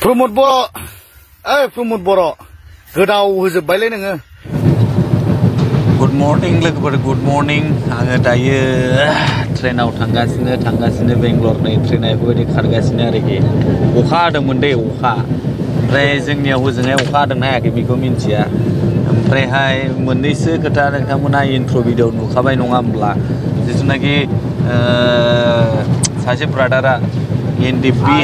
प्रमोद बर' प्रमोद बर' गोदाव होजोबबायलै नोङो। Good morning लोगोफोर, गुड मर्निं। आङो दायो ट्रेनाव थांगासिनो बेंगलर नै ट्रेना बेफोरबायदि खारगासिनो आरोखि। अखा हादोंमोन दै, अखा। ओमफ्राय जोंनियाव हजोंहाय अखा हादोंना हायाखै बेखौ मिन्थिया। ओमफ्रायहाय मोननैसो खोथा नोंथांमोना इन्ट्र' भिडिअ नुखाबाय नङा होमब्ला, जिथुनाखि सासे ब्रादारा एनडिपि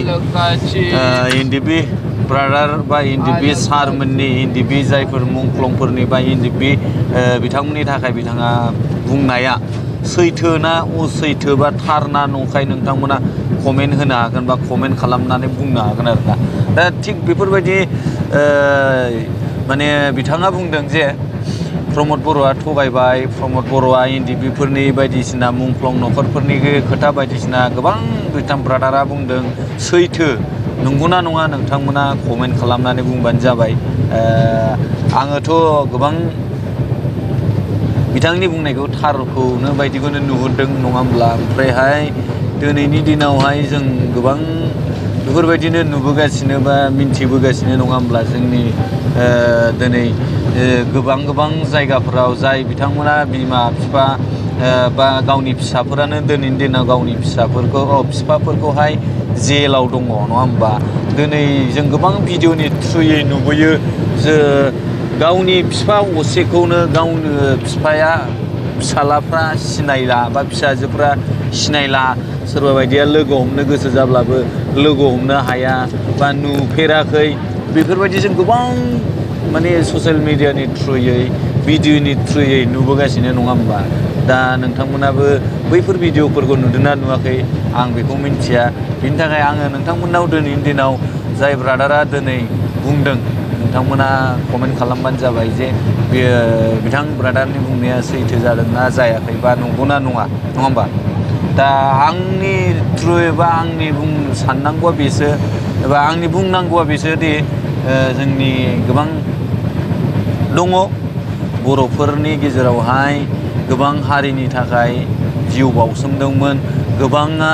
ब्रादार बा एनडिपि सारमोननि एनडिपि जायफोर मुंख्लंफोरनि बा एनडिपि बिथांमोननि थाखाय बिथाङा बुंनाया सैथो ना असैथो बा थार ना नंखाय नोंथांमोना कमेन्ट होनो हागोन बा कमेन्ट खालामनानै बुंनो हागोन आरोना। दा थिग बेफोरबायदि माने बिथाङा बुंदों जे प्रमोद बर'आ थगायबाय, प्रमोद बर'आ एनडिपिफोरनि बायदिसिना मुंख्लं न'खरफोरनि खोथा बायदिसिना गोबां बिथां ब्रादारा बुंदों। सैथो नंगौना नङा नोंथांमोना कमेन्ट खालामनानै बुंबानो जाबाय। आङोथ' गोबां बिथांनि बुंनायखौ थारखौनो बायदिखौनो नुहुरदों नङा होमब्ला। ओमफ्रायहाय दिनैनि दिनावहाय जों गोबां बेफोरबायदिनो नुबोगासिनो बा मिन्थिबोगासिनो नङा होमब्ला। जोंनि दिनै गोबां जायगाफोराव जाय बिथांमोना बिमा बिफा बा गावनि फिसाफोरानो दिनैनि दिनाव गावनि फिफाफोरखौहाय जेलाव दङ नङा होमबा। दिनै जों गोबां भिडिअनि थ्रुयै नुबोयो जे गावनि बिफा असेखौनो गावनो बिफाया फिसालाफ्रा सिनायला बा फिसाजोफ्रा सिनायला। सोरबा बायदिया लोगो हमनो गोसो जाब्लाबो लोगो हमनो हाया बा नुफेराखै। बेफोरबायदि जों गोबां माने ससियेल मिडियानि थ्रुयै भिडिअनि थ्रुयै नुबोगासिनो नङा होमबा। दा नोंथांमोनाबो बैफोर भिडिअफोरखौ नुदोंना नुवाखै आं बेखौ मिन्थिया। बिनि थाखाय आङो नोंथांमोननाव दिनैनि दिनाव जाय ब्रादारा दिनै बुंदों नोंथांमोना कमेन्ट खालामबानो जाबाय जे बेयो बिथां ब्रादारनि बुंनाया सैथो जादोंना जायाखै बा नंगौना नङा होमबा। दा आंनि थ्रु एबा आंनि साननांगौआ बेसो एबा आंनि बुंनांगौआ बेसोदि जोंनि गोबां दङ बर'फोरनि गेजेरावहाय गोबां हारिनि थाखाय जिउ बाउसोमदोंमोन, गोबाङा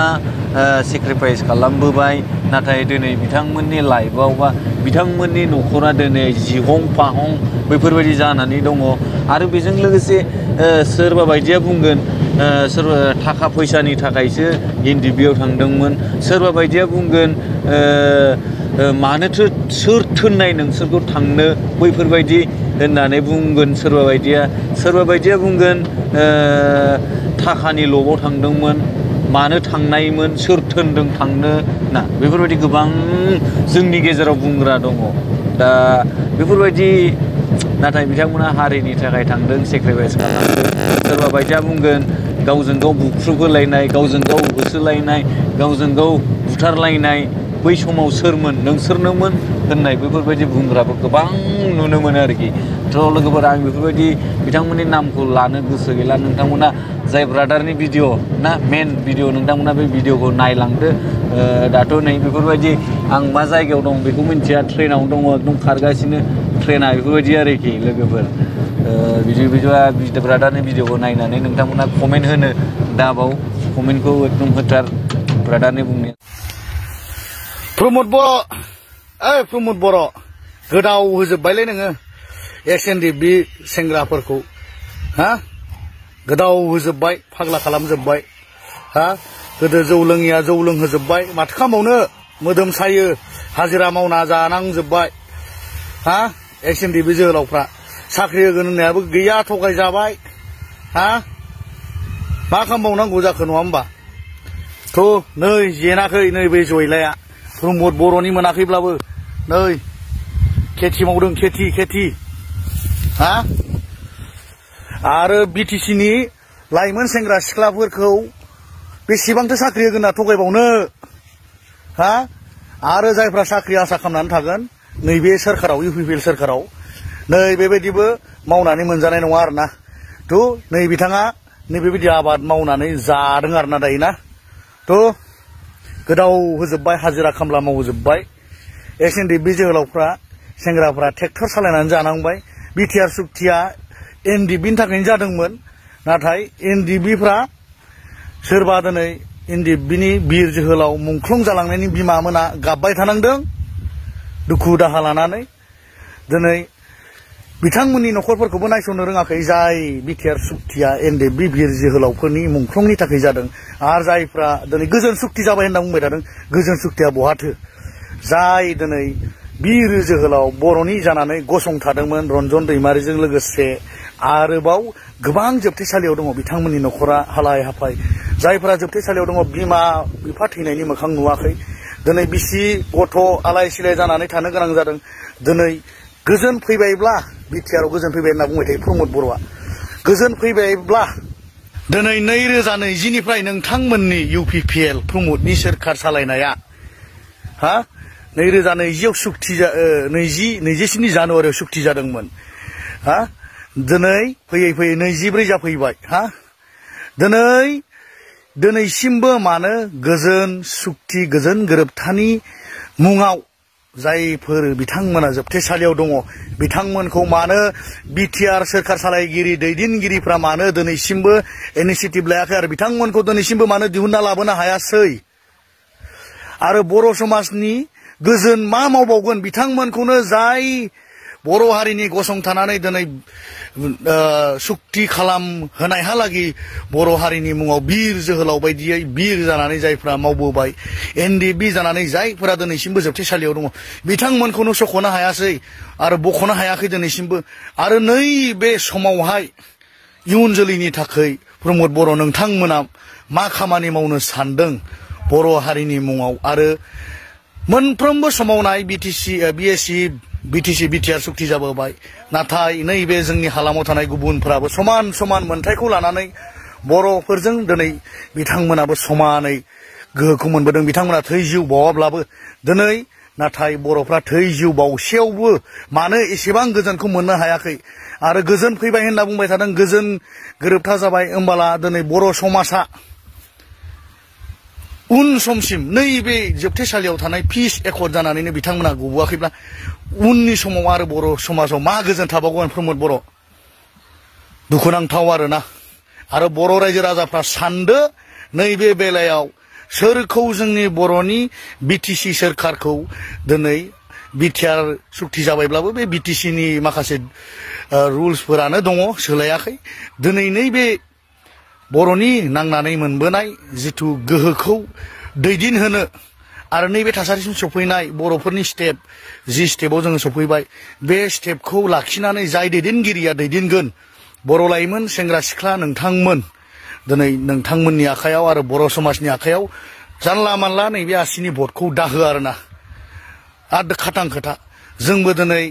सेक्रिफाइस खालामबोबाय। नाथाय दिनै बिथांमोननि लाइफआव बा बिथांमोननि न'खरा दिनै जिहं फाहं बैफोरबायदि जानानै दङ। आरो बेजों लोगोसे सोरबा बायदिया बुंगोन सोरबा थाखा फैसानि थाखायसो एनडिपिआव थांदोंमोन, सोरबा बायदिया बुंगोन मानोथो सोर थोननाय नोंसोरखौ थांनो बैफोरबायदि होननानै बुंगोन। सोरबा बायदिया बुंगोन थाखानि लबाव थांदोंमोन, मानो थांनायमोन, सोर थोनदों थांनो ना। बेफोरबायदि गोबां जोंनि गेजेराव बुंग्रा दङ। दा बेफोरबायदि नाथाय बिथांमोना हारिनि थाखाय थांदों, सेक्रिफाइस खालामदों। सोरबा बायदिया बुंगोन गावजों गाव बुख्रुबहोलायनाय, गावजों गाव होसोलायनाय, गावजों गाव बुथारलायनाय बै समाव सोरमोन, नोंसोरनोमोन होननाय बेफोरबायदि बुंग्राबो गोबां नुनो मोनो आरोखि। थ' लोगोफोर आं बेफोरबायदि बिथांमोननि नामखौ लानो गोसो गैला। नोंथांमोना जाय ब्रादारनि भिडिअ ना मेन भिडिअ नोंथांमोना बे भिडिअखौ नायलांदो। दाथ' नै बेफोरबायदि आं मा जायगायाव दं बेखौ मिन्थिया, ट्रेनाव दङ एकदम खारगासिनो ट्रेना बेफोरबायदि आरोखि लोगोफोर। बिदिबा ब्रादारनि भिडिअखौ नायनानै नोंथांमोना कमेन्ट होनो दाबाव, कमेन्टखौ एकदम होथार ब्रादारनि बुंनाया। प्रमोद बर' गोदाव होजोबबायलै नोङो एनडिपि सेंग्राफोरखौ गोदाव होजोबबाय, फाग्ला खालामजोबबाय। गोदो जौ लोङिया जौ लोंहोजोबबाय, माथो खालामबावनो, मोदोम सायो, हाजिरा मावना जानांजोबबाय। एनडिपि जोहोलावफ्रा साख्रि होगोन होननायाबो गैया, थगायजाबाय। मा खालामबावनांगौ जाखो नङा होमबा। थ' नै जेनाखै नै बे जयलाया प्रमोद बर'नि मोनाखैब्लाबो नै खेथि मावदों, खेथि आरो बिटिसिनि लाइमोन सेंग्रा सिख्लाफोरखौ बेसेबांथो साख्रि होगोन होनना थगायबावनो। आरो जायफ्रा साख्रि आसा खालामनानै थागोन नैबे सोरखाराव, इउपिपिएल सोरखाराव, नै बेबायदिबो मावनानै मोनजानाय नङा आरोना। थ' नै बिथाङा नैबेबायदि आबाद मावनानै जादों आरोना दायो ना। थ' गोदाव होजोबबाय, हाजिरा खामला मावजोबबाय। एनडिपि जोहोलावफ्रा सेंग्राफ्रा ट्रेक्टर सालायनानै जानांबाय। बिटिआर सुक्तिया एनडिपिनि थाखायनो जादोंमोन। नाथाय एनडिपिफ्रा सोरबा दिनै एनडिपिनि बिर जोहोलाव मुंख्लं जालांनायनि बिमा मोना गाबबाय थानांदों। दुखु दाहा लानानै दिनै बिथांमोननि न'खरफोरखौबो नायस'नो रोङाखै जाय बिटिआर सुक्तिया एनडिएफबि बिर जोहोलावफोरनि मुंख्लंनि थाखाय जादों आरो जायफ्रा दिनै गोजोन सुक्ति जाबाय होनना बुंबाय थादों गोजोन सुक्तिया बहाथो जाय दिनै बिर जोहोलाव बर'नि जानानै गसंथादोंमोन रन्जन दैमारिजों लोगोसे आरोबाव गोबां जोबथेसालियाव दङ बिथांमोननि न'खरा हालाय हाफाय जायफोरा जोबथेसालियाव दङ बिमा बिफा थैनायनि मोखां नुवाखै दिनै बिसि गथ' आलाय सिलाय जानानै थानो गोनां जादों दिनै गोजोन फैबायब्ला बिटिआरआव गोजोन फैबाय होनना बुंबाय थायो प्रमद बर'आ गोजोन फैबायब्ला दिनै 2020निफ्राय नोंथांमोननि UPPL प्रमदनि सोरखार सालायनाया 2020आव सुक्ति 27 जानुवारियाव सुक्ति जादोंमोन दिनै फैयै फैयै 24 जाफैबाय दिनैसिमबो मानो गोजोन सुक्ति गोजोन गोरोबथानि मुङाव जायफोर बिथांमोना जोबथेसालियाव दङ बिथांमोनखौ मानो बिटिआर सोरखार सालायगिरि दैदेनगिरिफ्रा मानो दिनैसिमबो इनिशिएटिभ लायाखै आरो बिथांमोनखौ दिनैसिमबो मानो दिहुनना लाबोनो हायासै आरो बर' समाजनि गोजोन मा मावबावगोन बिथांमोनखौनो जाय बर' हारिनि गसंथानानै दिनै सुक्ति खालाम होनायहालागै बर' हारिनि मुङाव बिर जोहोलाव बायदियै बिर जानानै जायफ्रा मावबोबाय एनडिएफबि जानानै जायफोरा दिनैसिमबो जोबथेसालियाव दङ बिथांमोनखौनो सख'नो हायासै आरो बख'नो हायाखै दिनैसिमबो आरो नैबे समावहाय इयुन जोलैनि थाखाय प्रमद बर' नोंथांमोना मा खामानि मावनो सानदों बर' हारिनि मुङाव आरो मोनफ्रोमबो समावनाय बिटिसि बिटिआर सुक्ति जाबोबाय नाथाय नैबे जोंनि हालामाव थानाय गुबुनफोराबो समान समान मोनथायखौ लानानै बर'फोरजों दिनै बिथांमोनाबो समानै गोहोखौ मोनबोदों बिथांमोना थै जिउ बावाब्लाबो दिनै नाथाय बर'फ्रा थै जिउ बावसेयावबो मानो एसेबां गोजोनखौ मोननो हायाखै आरो गोजोन फैबाय होनना बुंबाय थादों गोजोन गोरोबथा जाबाय होमबाला दिनै बर' समाजा उन समसिम नैबे जोबथेसालियाव थानाय पिस एकर्ड जानानैनो बिथांमोना गबोआखैब्ला उननि समाव आरो बर' समाजाव मा गोजोन थाबावगोन प्रमद बर' दुखुनांथाव आरोना आरो बर' रायजो राजाफ्रा सानदो नैबे बेलायाव सोरखौ जोंनि बर'नि बिटिसि सोरखारखौ दिनै बिटिआर सुक्ति जाबायब्लाबो बे बिटिसिनि माखासे रुल्सफोरानो दङ सोलायाखै दिनै नैबे बर'नि नांनानै मोनबोनाय जिथु गोहोखौ दैदेनहोनो आरो नैबे थासारिसिम सफैनाय बर'फोरनि स्टेप जि स्टेपआव जोङो सफैबाय बे स्टेपखौ लाखिनानै जाय दैदेनगिरिया दैदेनगोन बर' लाइमोन सेंग्रा सिख्ला नोंथांमोन दिनै नोंथांमोननि आखायाव आरो बर' समाजनि आखायाव जानला मानला नैबे आसिनि भटखौ दाहो आरोना आरो खाथां खोथा जोंबो दिनै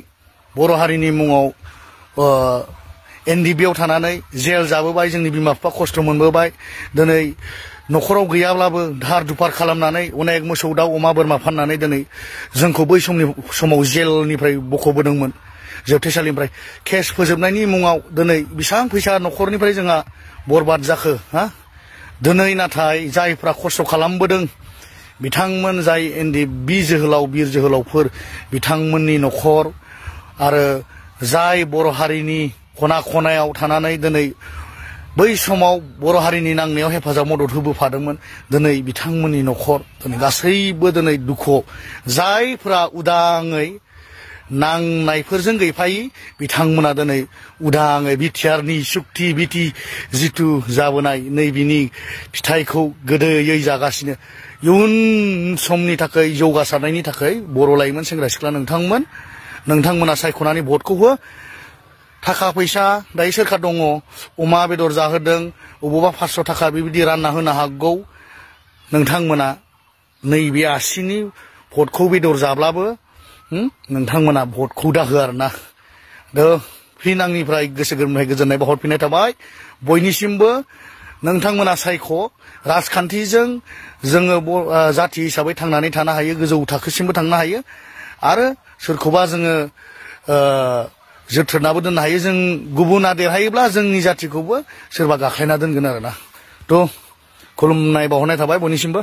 बर' हारिनि मुङाव एनडिएफबिआव थानानै जेल जाबोबाय जोंनि बिमा बिफा खस्थ' मोनबोबाय दिनै न'खराव गैयाब्लाबो धार दुफार खालामनानै अनेक मोसौ दाउ अमा बोरमा फाननानै दिनै जोंखौ बै समाव जेलनिफ्राय बख'बोदोंमोन जोबथेसालिनिफ्राय केस फोजोबनायनि मुङाव दिनै बेसेबां फैसा न'खरनिफ्राय जोंहा बरबाद जाखो दिनै नाथाय जायफ्रा खस्थ' खालामबोदों बिथांमोन जाय एनडिएफबि जोहोलाव बिर जोहोलावफोर बिथांमोननि न'खर आरो जाय बर' हारिनि खना खनायाव थानानै दिनै बै समाव बर' हारिनि नांनायाव हेफाजाब मदद होबोफादोंमोन दिनै बिथांमोननि न'खर दिनै गासैबो दिनै दुखुआव जायफ्रा उदाङै नांनायफोरजों गैफायि बिथांमोना दिनै उदाङै बिटिआरनि सुक्ति जिथु जाबोनाय नैबिनि फिथाइखौ गोदैयै जागासिनो इयुन समनि थाखाय जौगासारनायनि थाखाय बर' लाइमोन सेंग्रा सिख्ला नोंथांमोना सायख'नानै भटखौ हो थाखा फैसा दायो सोरखार दङ अमा बेदर जाहोदों अबावबा 500 थाखा बेबायदि रानना होनो हागौ नोंथांमोना नैबे आसिनि भटखौ बेदर जाब्लाबो नोंथांमोना भटखौ दाहो आरोना फिन आंनिफ्राय गोसो गोरबोनिफ्राय गोजोननाय बावहरफिननाय थाबाय बयनिसिमबो नोंथांमोना सायख' राजखान्थिजों जोङो जाथि हिसाबै थांनानै थानो हायो गोजौ थाखोसिमबो थांनो हायो आरो सोरखौबा जोङो जोथोनाबो दोननो हायो जों गुबुना देरहायोब्ला जोंनि जाथिखौबो सोरबा गाख्लायना दोनगोन आरोना खुलुमनाय बावहरनाय थाबाय बयनिसिमबो।